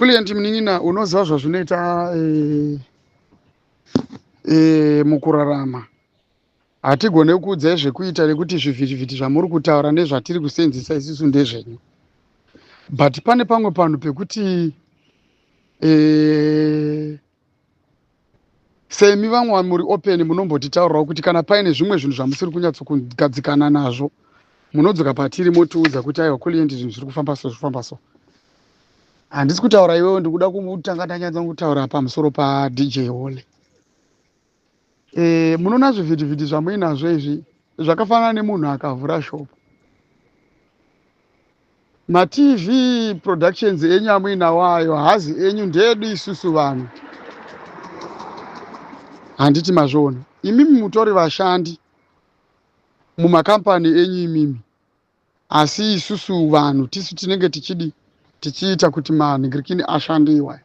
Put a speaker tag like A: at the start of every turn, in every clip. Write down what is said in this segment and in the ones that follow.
A: Kulient munin'ina, unoziva zvazvinoita mukurarama. Hatigone kuudzai zvekuita nekuti zvivhitivhiti zvamuri kutaura nezvatiri kusenzesa isusu ndezvenyu, but pane pamwe panhu pekuti semi vamwe muri open, munombotitaurirawo kuti kana paine zvimwe zvinhu zvamusiri kunyatsokugadzikana nazvo, munodzoka patiri motiudza kuti aiwa Kulient, zvinhu zviri kufamba so, zvifamba so. Handisi kutaura iwewo, ndikuda kutanga ndanyatsa kutaura pamusoro paDJ Hole. Munoona zvivhitivhiti zvamuinazvo izvi zvakafanana nemunhu akavhura shop. MaTV productions enyu amuinawo ayo hazi enyu, ndeedu isusu vanhu, handiti mazviona? Imimi mutori vashandi mumakambani enyu imimi, asi isusu vanhu tisu tinenge tichidi tichiita kuti manhingirikini ashande iwayo,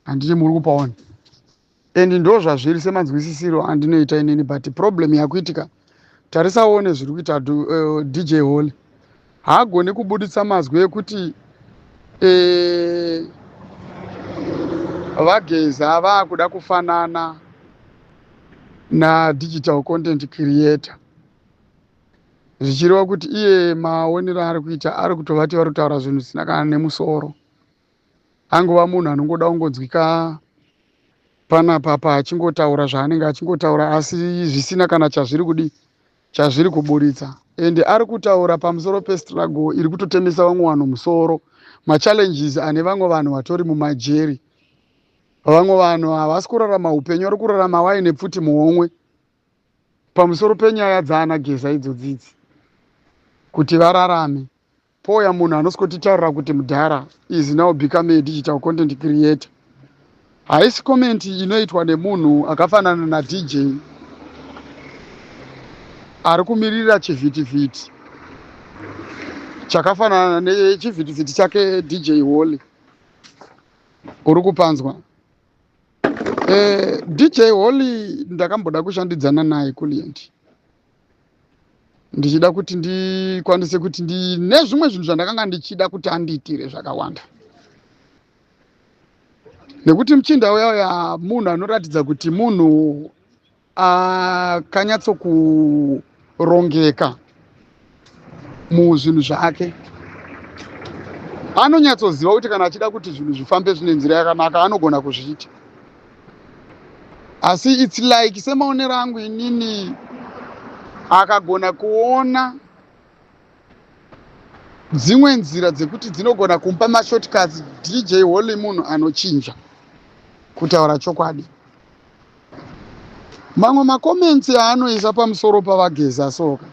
A: handiti muri kupaona? And ndo zvazviri semanzwisisiro andinoita inini. But problem yakuitika, tarisaone zviri kuita DJ Hall. Haagoni kubuditsa mazwi ekuti vaGeza vaakuda kufanana nadigital content creator, zvichireva kuti iye maonero ari kuita ari kutovati vari kutaura zvinhu zvisina kana nemusoro. Angova munhu anongoda kungonzwika panapa pa achingotaura zvaanenge achingotaura, asi zvisina kana chazviri kudi chazviri kuburitsa. Ende ari kutaura pamusoro pestruggle iri kutotemesa vamwe vanhu musoro, machallenges ane vamwe vanhu vatori mumajeri. Vamwe vanhu havasi kurarama upenyu, vari kurarama vaine pfuti muhomwe pamusoro penyaya dzaana Geza idzodzidzi kuti vararame. Pouya munhu anoswotitaurira kuti mudhara is now become a digital content creator. Haisi comment inoitwa nemunhu akafanana naDJ ari kumirira chivhitivhiti chakafanana nechivhitivhiti chake DJ Holly. Uri kupanzwa? DJ Holly ndakamboda kushandidzana naye Kulient, ndichida kuti ndikwanise kuti ndine zvimwe zvinhu zvandakanga ndichida kuti andiitire zvakawanda, nekuti muchinda uya uya munhu anoratidza kuti munhu akanyatsokurongeka muzvinhu zvake. Anonyatsoziva kuti kana achida kuti zvinhu zvifambe zvine nzira yakanaka, anogona kuzviita. Asi it's like, semaonero angu inini, akagona kuona dzimwe nzira dzekuti dzinogona kumupa mashortcuts. DJ Holly munhu anochinja, kutaura chokwadi. Mamwe macomments aanoisa pamusoro pavaGeza soka,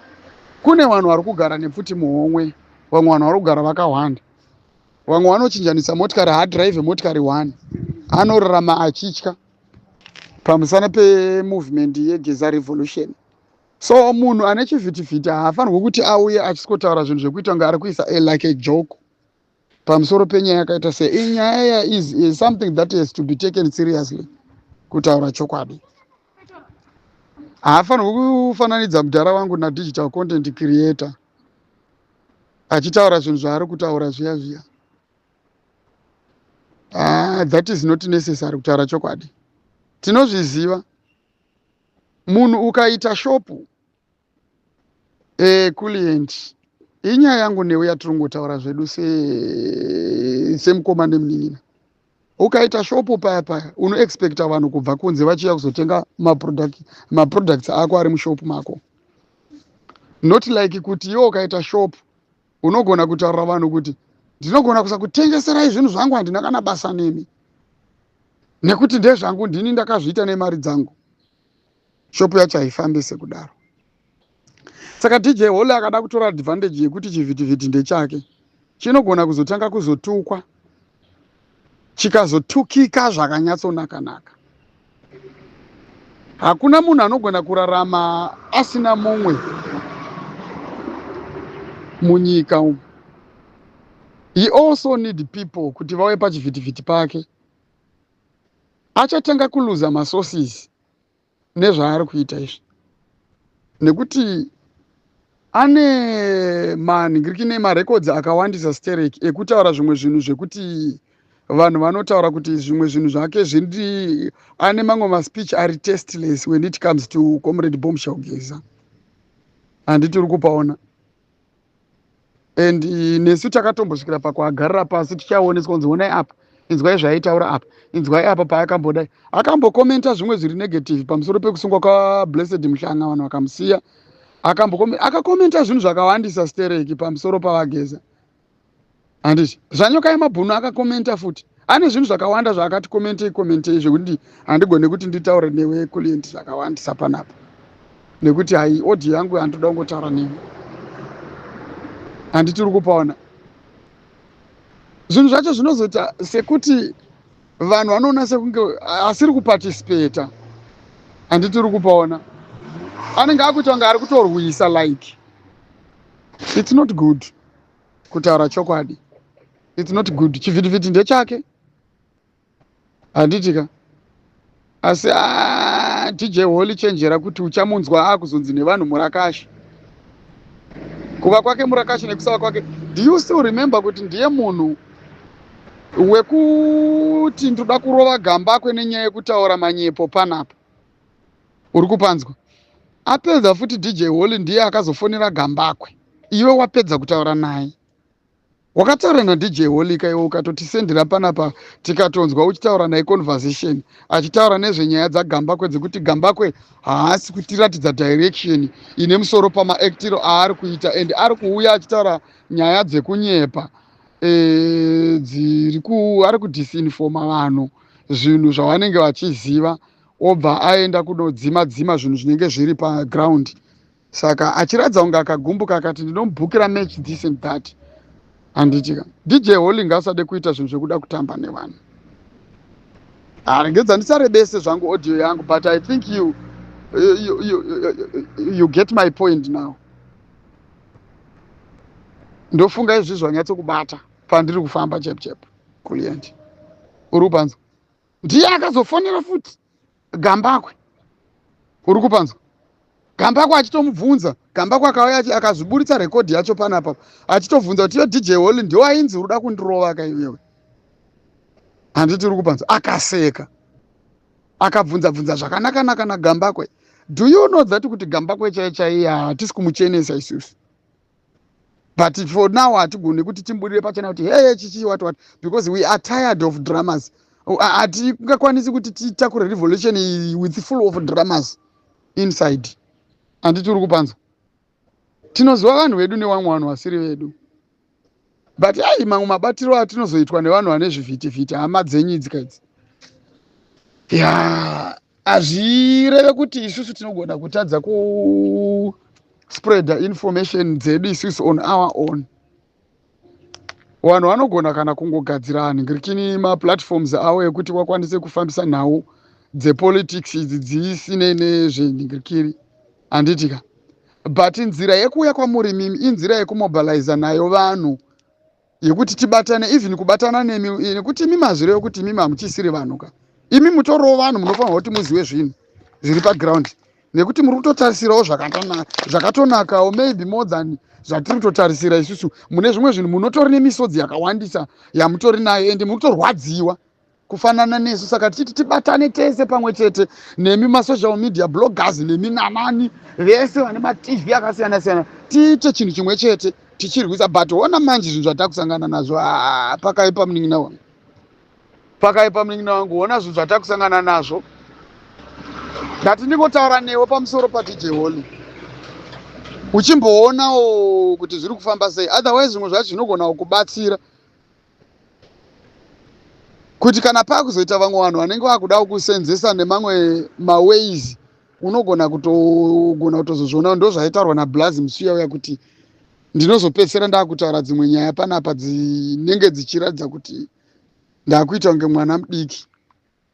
A: kune vanhu vari kugara nepfuti muhomwe, vamwe vanhu vari kugara vakawanda, vamwe vanochinjanisa motikari, haadhiraivhe motikari 1, anorarama achitya pamusana pemovement yeGeza Revolution. So munhu ane chivhitivhiti haafanirwi kuti auye achisikotaura zvinhu zvekuita kunge ari kuisa like a joke pamusoro penyaya yakaita sei. Inyaya is something that has to be taken seriously, kutaura chokwadi. Haafanirwi kufananidza mudhara wangu nadigital content creator achitaura zvinhu zvaari kutaura zviya zviya. Ah, that is not necessary, kutaura chokwadi. Tinozviziva, munhu ukaita shopu Kulient, inyaya yangu newe yatiri kungotaura zvedu semukoma nemunin'ina. Ukaita shopu paya paya, unoexpecta vanhu kubva kunze vachiuya kuzotenga maproducts ako ari mushopu mako. Not like kuti iwe ukaita shopu unogona kutaurira vanhu kuti ndinogona kusakutengeserai zvinhu zvangu, handina kana basa nemi nekuti ndezvangu, ndini ndakazviita nemari dzangu. Shopu yacho haifambi sekudaro. Saka DJ Holly akada kutora advantage yekuti chivhitivhiti ndechake, chinogona kuzotanga kuzotukwa, chikazotukika zvakanyatsonaka-naka. Hakuna munhu anogona kurarama asina mumwe munyika umu. He also need people kuti vauye pachivhitivhiti pake. Achatanga kuluza masources nezvaari kuita izvi, nekuti ane manhingiriki nemarekodzi akawandisa sterek ekutaura zvimwe zvinhu zvekuti Vanhu vanotaura kuti zvimwe zvinhu zvake zvindi ane mamwe maspeech ari tasteless when it comes to Comrade Bombshell Geza. Handiti uri kupaona? And nesu takatombosvikira pakuagarira pasi, tichaoneswa kunzi, "Onai apa, inzwai zvaaitaura apa, inzwai apa paakambodai." Akambokomenta zvimwe zviri negative pamusoro pekusungwa kwaBlessed Muhlanga, vanhu vakamusiya. Akakomenta zvinhu zvakawandisa stereki pamusoro pavaGeza, handiti? Zvanyoka yemabhunu akakomenta futi. Ane zvinhu zvakawanda zvaakati komentei komentei, zvekuti handigone kuti nditaure newe, Kulient, zvakawandisa panapa, nekuti hai, audio yangu handoda kungotaura newe. Handiti uri kupaona? Zvinhu zvacho zvinozoita sekuti vanhu vanoona sekunge asiri kuparticipata. Handiti uri kupaona? Anenge akuita kunge ari kutorwisa. Like, it's not good. Kutaura chokwadi, it's not good. Chivhitivhiti ndechake, handiti ka? Asi DJ Holly, chenjera kuti uchamunzwa akuzonzi nevanhu murakashi. Kuva kwake murakashi nekusava kwake, do you still remember kuti ndiye munhu wekuti ndoda kurova Gambakwe nenyaya yekutaura manyepo panapa? Uri kupanzwa? Apedza futi, DJ Holly ndiye akazofonera Gambakwe. Iwe wapedza kutaura naye, wakataura naDJ Holly kaiwe, ukatotisendera panapa, tikatonzwa uchitaura naye conversation, achitaura nezvenyaya dzaGambakwe, dzekuti Gambakwe haasi kutiratidza direction ine musoro pamaactiro aari kuita, and ari kuuya achitaura nyaya dzekunyepa, dziri ari kudisinforma vanhu zvinhu zvavanenge vachiziva, obva aenda kunodzima dzima zvinhu zvinenge zviri paground. Saka achiratidza kunge akagumbuka, akati, "Ndinomubhukira match, this and that." Handitika DJ Holly ngaasade kuita zvinhu zvekuda kutamba nevanhu. Haregedza ndisarebese zvangu audio yangu, but I think you get my point now. Ndofunga izvi zvanyatsokubata pandiri kufamba chep chep. Kulient, uri kupanzwa? Ndiye akazofonera futi Gambakwe. Uri kupanzwa? Gambakwe achitomubvunza. Gambakwe akauya akazviburitsa rekodhi yacho panapa, achitobvunza kuti, "Iyo DJ Holly, ndiwo ainzi uri kuda kundirova kaiwewe?" Handiti uri kupanzwa? Akaseka, akabvunza bvunza zvakanaka-naka naGambakwe. Do you know that kuti Gambakwe chai chaiye hatisi kumuchenesa isusu? But for now hatigoni kuti timburire pachena kuti heye, chichi, what what, because we are tired of dramas. Hatingakwanisi kuti titakure revolution with full of dramas inside. Handiti uri kupanzwa? Tinoziva vanhu vedu nevamwe vanhu vasiri vedu, but ai, mamwe mabatiro atinozoitwa nevanhu vane zvivhitivhiti, hama dzenyu idzi kaidzi, ya, hazvireve kuti isusu tinogona kutadza kuspreada information dzedu isusu on our own. Vanhu vanogona kana kungogadzira nhingirikini maplatforms avo ekuti vakwanise kufambisa nhau dzepolitics idzi dzisinei nezvenhingirikiri, handiti ka? But nzira yekuuya kwamuri mimi inzira yekumobiliza nayo vanhu, yekuti tibatane, even kubatana nemi, nekuti imi mazviro ekuti imimi hamuchisiri vanhu ka. Imi mutoriwo vanhu, munofanirwa kuti muzive zvinhu zviri paground, nekuti muri kutotarisirawo zvakatonakawo, maybe more than zvatiri kutotarisira isusu. Mune zvimwe zvinhu munotori nemisodzi yakawandisa yamutori nayo, ende muri kutorwadziwa kufanana nesu. Saka tichiti tibatane tese pamwe chete nemi masocial media bloggers, nemi nanani vese vane maTV akasiyana siyana, tiite chinhu chimwe chete tichirwisa. But ona manje zvinhu zvatakusangana nazvo. Ah, pakaipa, munin'ina wangu, pakaipa, munin'ina wangu. Ona zvinhu zvatakusangana nazvo. Ndati ndingotaura newe pamusoro paDJ Holly, uchimboonawo kuti zviri kufamba sei. Otherwise zvimwe zvacho zvinogona kukubatsira kuti kana paakuzoita vamwe vanhu vanenge vakuda kusenzesa nemamwe maways, unogona kutogona kutozozviona. Ndo zvaitaurwa naBlazi musuya uya kuti ndinozopedzisira ndaakutaura dzimwe nyaya panapa dzinenge dzichiratidza kuti ndakuita kunge mwana mudiki.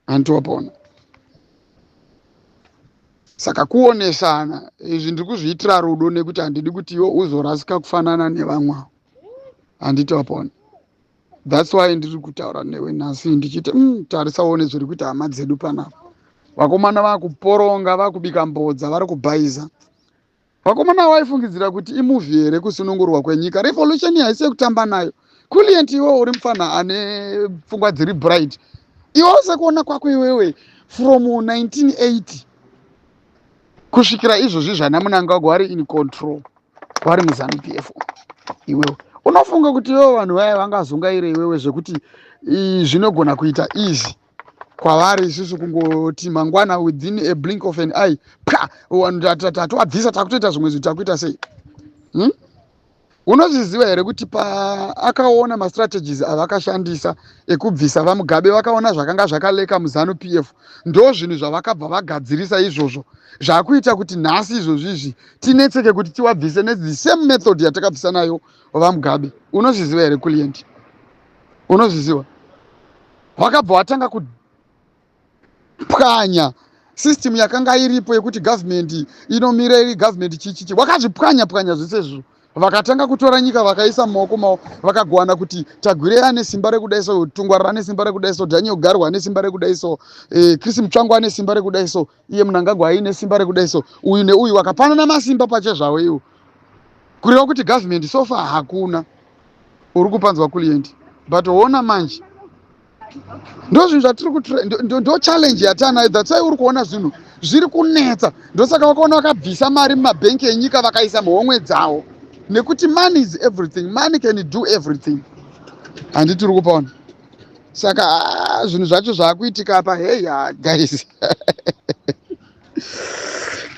A: Handiti? Saka kuonesana izvi ndiri kuzviitira rudo, nekuti handidi kuti iwe uzorasika kufanana nevamwe avo. Handiti wapona? That's why ndiri kutaura newe nhasi ndichiti, tarisawo nezviri kuita hama dzedu panapa. Vakomana vakuporonga, vakubika mbodza, vari kubhaiza. Vakomana vaifungidzira kuti imovie here kusunungurwa kwenyika? Revolution haisi yekutamba nayo. Kulient, iwewe uri mufana ane pfungwa dziri bright. Iwewe, sekuona kwako iwewe, from 1980 kusvikira izvozvi zvana Mnangagwa vari in control, vari muZANU PF, iwewe unofunga kuti iwewe vanhu vaya vangazungaire iwewe zvekuti zvinogona kuita easy kwavari isusu kungoti mangwana, within a blink of an eye, pa tatovabvisa, takutoita zvimwe zvinhu, takuita sei, Unozviziva here kuti paakaona mastrategies avakashandisa ekubvisa vaMugabe, vakaona zvakanga zvakaleka muZANU PF, ndo zvinhu zvavakabva vagadzirisa izvozvo zvakuita kuti nhasi izvozvi izvi tinetseke kuti tiwabvise nethe same method yatakabvisa nayo vaMugabe? Unozviziva here, Kulient? Unozviziva? Vakabva vatanga kupwanya system yakanga iripo yekuti government inomira iri government chichichi. Vakazvipwanya pwanya zvese izvozvo, vakatanga kutora nyika, vakaisa mumaoko mavo. Vakagowana kuti Tagwirei ane simba rekudai so, Tungwarara ane simba rekudai so, Daniel Garwe ane simba rekudai so, Chris Mutsvangwa ane simba rekudai so, iye Mnangagwa aine simba rekudai so, uyu neuyu. Vakapanana masimba pachezvavo iwo, kureva kuti government so far hakuna. Uri kupanzwa, Kulient? But ona manje, ndo zvinhu zvatiri, ndo challenge yatanayo. That's why uri kuona zvinhu zviri kunetsa. Ndosaka vakaona vakabvisa mari mumabhenki enyika, vakaisa muhomwe dzavo, nekuti money is everything, money can do everything. Handiti uri kupaona? Saka zvinhu zvacho zvaakuitika apa, hey guys,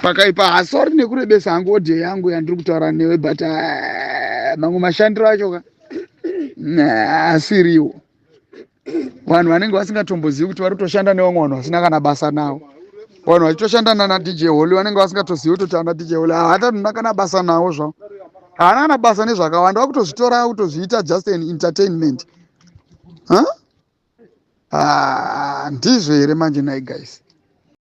A: pakaipa. Sorry nekurebesa hangu audio yangu yandiri kutaura newe, but mamwe mashandiro acho ka asiriwo. Vanhu vanenge vasingatombozivi kuti vari kutoshanda nevamwe vanhu vasina kana basa navo. Vanhu vachitoshanda nana DJ Holly, vanenge vasingatozivi kutoti ana DJ Holly havatadona kana basa navo zvavo, haana kana basa nezvakawanda. Vakutozvitora, kutozviita just an entertainment, huh? Ah, ndizvo here manje nai guys?